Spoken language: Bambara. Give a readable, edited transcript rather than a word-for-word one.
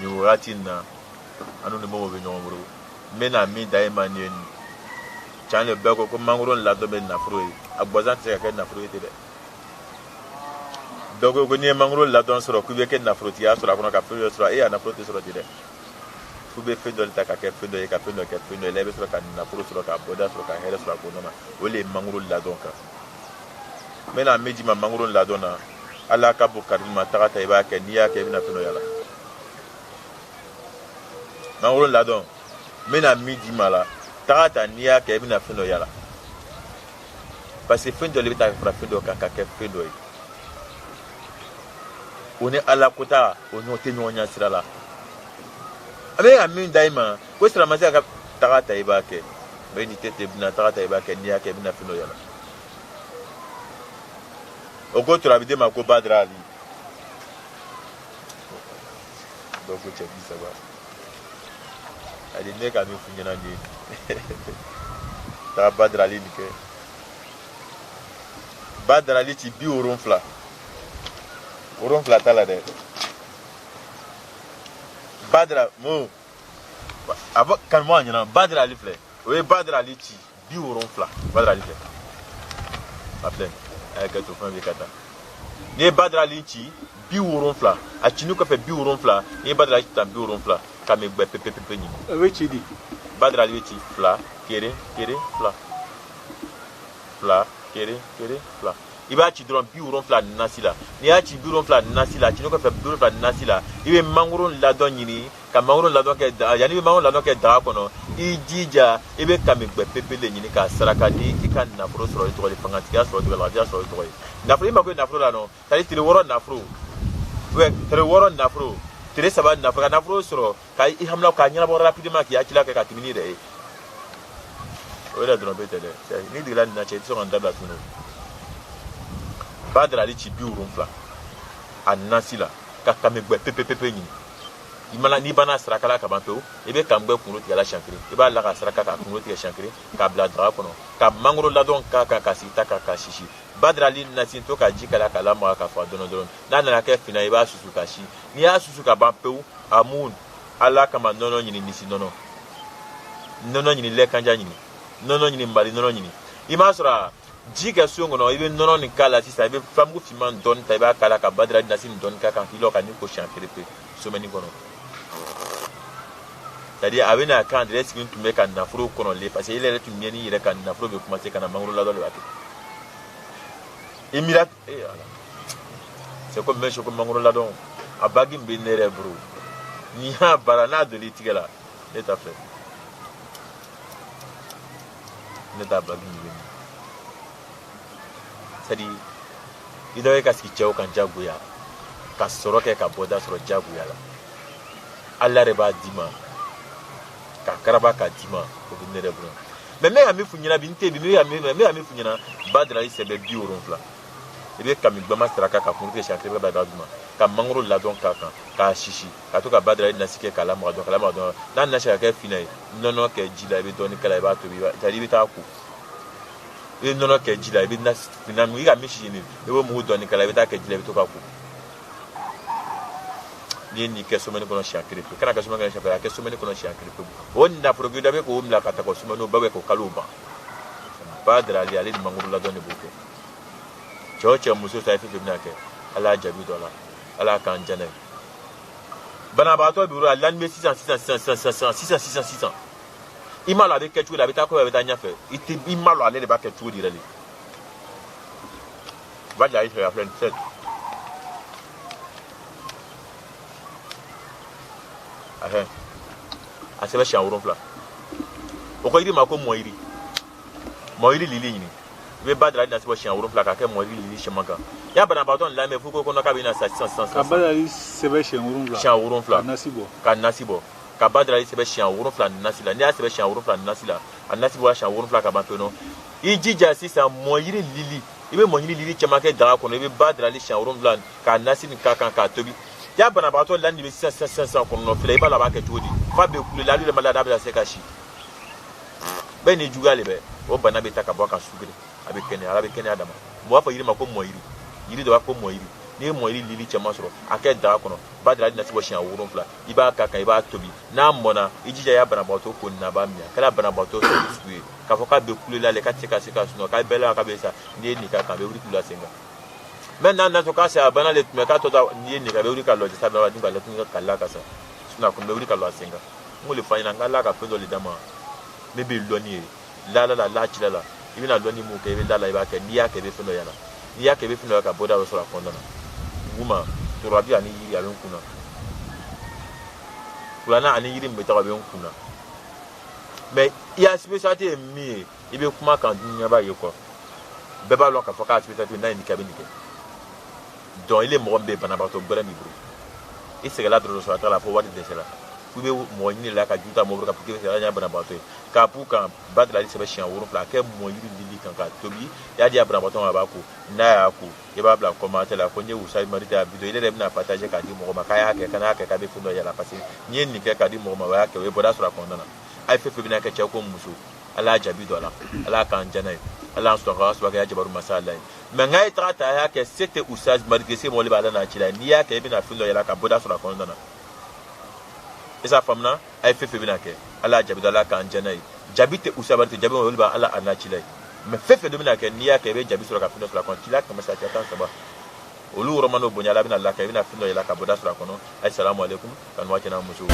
Nin wagati in na, an ni mɔgɔw bɛ ɲɔgɔn bolo. N bɛna min da e ma nin ye nin can de bɛɛ ko ko mangoro ladɔn bɛ nafolo ye, a gansan tɛ se ka kɛ nafolo ye ten dɛ. Dɔw ko ko n'i ye mangoro ladɔn sɔrɔ k'i bɛ kɛ nafolotigiya sɔrɔ a kɔnɔ, ka fɛn dɔ sɔrɔ, e y'a nafolo tɛ sɔrɔ ten dɛ. F'u bɛ fɛn dɔ de ta ka kɛ fɛn dɔ ye, ka fɛn dɔ kɛ fɛn dɔ ye la, i bɛ sɔrɔ ka nafolo sɔrɔ, ka bɔda sɔrɔ, ka hɛrɛ sɔrɔ a kɔnɔna na. O de ye mangoro ladɔn kan. N bɛna min d'i ma mangoro ladɔn na, ala ka bon karili ma, taga ta i b'a kɛ, n'i y'a kɛ i bɛna fɛn dɔ y'a la. Mangoro ladɔn, n bɛna min d'i ma la, taga ta, n'i y'a kɛ i bɛna fɛn dɔ y'a la, parce que fɛn dɔ de bɛ taa ka fara fɛn dɔ kan ka kɛ fɛn dɔ ye. O ni ala kota o ɲɔgɔn tɛ ɲɔgɔn ɲɛ sira la. A bɛ ka min da i ma ko silamɛya ka taga ta i b'a kɛ, mɛ ni tɛ ten bɛna taga ta i b'a kɛ, n'i y'a kɛ i bɛna fɛn dɔ y'a la. O ko turabiden ma ko Badara Ali, dɔw ko cɛ 30 ani ne ka min f'u ɲɛna nin ye, taga Badara Ali nin kɛ. Badara Ali ci 70, 70 t'a la dɛ. Badara mo a fɔ kanubaga ɲɛna, Badara Ali filɛ, o ye Badara Ali ci 70. Badara Ali filɛ, a filɛ, a y'a kɛ to fɛn bɛ ka taa. N'i ye Badara Ali ci 70, a cini kɔfɛ 70, n'i ye Badara Ali ci tan 70, ka min gbɛ pepepepe ɲini. O bɛ ci di. Badara Ali bɛ ci 2 1 1 2 2 1 1 2. I b'a ci dɔrɔn 70 nasi la. N'i y'a ci 70 nasi la, a cini kɔfɛ 70 nasi la, i bɛ mangoro ladɔn ɲini ka mangoro ladɔn kɛ daga. Yanni i bɛ mangoro ladɔn kɛ daga kɔnɔ, i jija i bɛ kami gbɛ pepe de ɲini k'a saraka ni i ka nafolo sɔrɔ i tɔgɔ ye, fangatigiya sɔrɔ i tɔgɔ ye, lafiya sɔrɔ i tɔgɔ ye. Nafolo, i mako bɛ nafolo la nɔ, tari tile 6 nafolo, tile 6 nafolo, tile 3 nafolo, ka nafolo sɔrɔ ka i hamina k'a ɲɛnabɔ rapidement, k'i hakili kɛ ka tɛmɛ n'i yɛrɛ ye. O yɛrɛ dɔrɔn bɛ tɛ dɛ. N'i degela nin na cɛ, i tɛ sɔn ka n dabila tuguni. Badara Ali ci 70 a nasi la, ka kami gbɛ pepepepe ɲini. I mana n'i banna saraka la ka ban pewu, i bɛ kami gbɛ kunkolo tigɛ la siɲɛ kelen, i b'a la ka saraka k'a kunkolo tigɛ siɲɛ kelen, k'a bila daga kɔnɔ, ka mangoro ladɔn k'a kan, ka sigi ta kan ka sisi. Badara Ali nasi to ka ji k'a la k'a lamaga ka faga dɔɔni dɔɔni. N'a nana kɛ finna, i b'a susu ka si. N'i y'a susu ka ban pewu, a mun ala kama nɔnɔ ɲini, misi nɔnɔ, nɔnɔ ɲini, lɛkanja ɲini, nɔnɔ ɲini, mali nɔnɔ ɲini. I m'a sɔrɔ a ji kɛ so kɔnɔ, i bɛ nɔnɔ nin k'a la sisan, i bɛ furamugu finman dɔɔni ta, i b'a k'a la, ka Badara nasi nin dɔɔni k'a kan, k'i lɔ ka n'i ko siɲɛ kelen pe semaine kɔnɔ. C'est à dire a bɛna kan yɛrɛ sigi tun bɛ ka nafolo kɔnɔlen, parce que e yɛrɛ tun ɲɛ n'i yɛrɛ ka nafolo bɛ commencer ka na, mangoro ladɔn de b'a kɛ. I miira eh ala, c'est comme même ko mangoro ladɔn a bagi min bɛ ne yɛrɛ bolo, n'i y'a baara n'a donna i tigɛ la, ne ta filɛ, ne t'a bagi min bɛ min. C'est à dire i dɔ ye ka sigi cɛw kan jagoya, ka sɔrɔ kɛ ka bɔda sɔrɔ jagoya la, ala yɛrɛ b'a d'i ma ka karaba k'a d'i ma, o bɛ ne yɛrɛ bolo. Mɛ n bɛ ka min f'u ɲɛna bi, n tɛ bi, n bɛ ka min f'u ɲɛna, Badara Ali sɛbɛ 70, i bɛ kami gbama saraka ka kunkolo tigɛ siɲɛ kelen, bɛ d'u ma, ka mangoro ladɔn k'a kan k'a sisi, ka to ka Badara Ali nasi kɛ k'a lamaga dɔɔni, k'a lamaga dɔɔni. N'a nasi ka kɛ finna ye, nɔnɔ kɛ ji la, i bɛ dɔɔni k'a la, i b'a tobi, c'est à dire i bɛ taa ko, i bɛ nɔnɔ kɛ ji la, i bɛ nasi finna i ka min sisi nin, i b'o mugu dɔɔni k'a la, i bɛ taa kɛ ji la, i bɛ to ka ko. N'i ye nin kɛ semaine kɔnɔ siɲɛ kelen pe, kana kɛ semaine kɔnɔ siɲɛ kelen, a kɛ semaine kɔnɔ siɲɛ kelen pe, o nafolo dɔ bɛ k'o bila ka taa k'o semaine, o bɛɛ bɛ k'o kalo ban. Badara Ali, ale ni mangoro ladɔn de b'o kɛ. Cɛ o cɛ, muso ta, ye fɛn fɛn bɛna kɛ, ala y'a jaabi dɔ la, ala k'an jɛnɛ ye. Banabagatɔ b'i bolo, a lani bɛ sisan sisan sisan sisan sisan sisan sisan sisan, i m'a lɔn a bɛ kɛ cogo di, a bɛ taa kɔfɛ, a bɛ taa ɲɛfɛ, i tɛ, i m'a lɔn ale de b'a kɛ cogo di yɛrɛ de. Badara Ali fɛ a filɛ nin 7 a fɛn a sɛbɛn siɲɛ 70. O ko yiri ma ko mɔyiri, mɔyiri lili ɲini, i bɛ Badara Ali nasi bɔ siɲɛ 70 k'a kɛ mɔyiri lili caman kan. I y'a banabagatɔ nin lamɛn fo ko kɔnɔ k'a bɛ na sa sisan sisan Ka sisan. Badara Ali sɛbɛn siɲɛ 70. Siɲɛ 70. Ka nasi bɔ. Ka nasi bɔ, ka Badara Ali sɛbɛn siɲɛ 70 nasi la. N'i y'a sɛbɛn siɲɛ 70 nasi la, a nasi bɔra siɲɛ 70 ka ban pewu nɔ, i jija sisan mɔyiri lili, i bɛ mɔyiri lili caman kɛ daga kɔnɔ, i bɛ Badara Ali siɲɛ 70 k'a nasi nin k'a kan k'a tobi. I y'a banabagatɔ lani de bɛ sisan sisan sisan sisan kɔnɔnɔ filɛ, i b'a la a b'a kɛ cogo di, f'a bɛ kule la, hali yɛrɛ ma la n'a bɛna se ka si bɛɛ ni juguya de bɛ o bana bɛ ta ka bɔ a kan su kelen, a bɛ kɛnɛya, ala bɛ kɛnɛya d'a ma. Mɔgɔ b'a fɔ yiri ma ko mɔyiri, yiri dɔ b'a fɔ ko mɔyiri. N'i ye mɔyiri lili caman sɔrɔ, a kɛ daga kɔnɔ, Badara nasi bɔ siɲɛ 7, i b'a k'a kan, i b'a tobi. N'a mɔnna, i jija i y'a banabagatɔ ko nin na, a b'a min. A kɛra banabagatɔ sugu sugu ye, k'a fɔ k'a bɛ kule la, k'a tɛ se ka se ka sunɔgɔ, k'a bɛɛ la, k'a bɛ sa, n'i ye nin k'a kan, a bɛ wuli k'i la sen kan. Mɛ n'a nana k'a se a bana le tun bɛ k'a tɔ ta, n'i ye nin kɛ, a bɛ wuli ka lɔ sa, bɛ ka lɔ ka la ka sa. Sinon a kɔni bɛ wuli ka lɔ a sen kan. N k'o de f'a ɲɛna, n k'Ala ka fɛn dɔ de d'a ma min bɛ lɔnni ye lala la, la cila la. I bɛna lɔnni mun kɛ, i bɛ lala, i b'a kɛ. N'i y'a kɛ, i bɛ fɛn dɔ yala. N'i y'a kɛ, i bɛ fɛn dɔ ka bɔda dɔ sɔrɔ a kɔnɔna na. Duguma turabi ani yiri, a bɛ n kunna. Kuranɛ ani yiri min bɛ taga, a bɛ n kunna. Mais i ya spécialité ye min ye, i bɛ kuma kan, dunuya b'a ye quoi. Bɛɛ b'a lɔn k'a fɔ k'a spécialité, n'a ye nin kɛ, a bɛ nin kɛ. Donc ile mɔgɔ min bɛ banabagatɔ gbɛrɛ b'i bolo, i sɛgɛnla dɔgɔtɔrɔso la taga la fo wari dɛsɛla, k'i bɛ mɔgɔ ɲini la ka ju ta mɔgɔ bolo ka k'i bɛ se ka banabagatɔ ye k'a b'u kan, Badara sɛbɛn siɲɛ 7, a kɛ mɔyiri lili kan k'a tobi, i y'a di a banabagatɔ ma, a b'a ko. N'a y'a ko, i b'a bila commentaire la ko n ye Usa Marite a vidéo. I yɛrɛ bɛna partager k'a di mɔgɔ ma k'a y'a kɛ, kana y'a kɛ k'a bɛ fɛn dɔ yala, parce que n'i ye nin kɛ k'a di mɔgɔ ma, o y'a kɛ, o ye bɔda sɔrɔ a kɔnɔna na. A ye fɛn fɛn bɛna kɛ, cɛ ko muso, Ala y'a jaabi don a la, Ala k'an jana ye, Ala y'an sɔrɔ k'an sɔrɔ kɛ jabaru masa Ala ye. Mais n ye taga ta, a y'a kɛ, se tɛ Usa Marite se mɔgɔ de bɛ Ala n'a ci la. N'i y'a kɛ, i bɛna fɛn dɔ yala ka bɔda sɔrɔ a kɔnɔna na. I s'a faamuna? A ye fɛn fɛn bɛna kɛ, Ala y'a jaabi don, Ala k'an jana ye. Jaabi tɛ Usa Marite jaabi, olu bɛ Ala a n'a ci la ye. Mais fɛn fɛn dɔ bɛna kɛ, n'i y'a kɛ, i bɛ jaabi sɔrɔ ka fɛn dɔ sɔrɔ a kɔnɔ. Cila 313, olu yɔrɔ mana bonya, Ala bɛna laka, i bɛna fɛn dɔ yɛlɛ ka bɔda sɔrɔ a kɔnɔ. Ayi, salamu aleykum, ka nuwa cɛ n'a muso.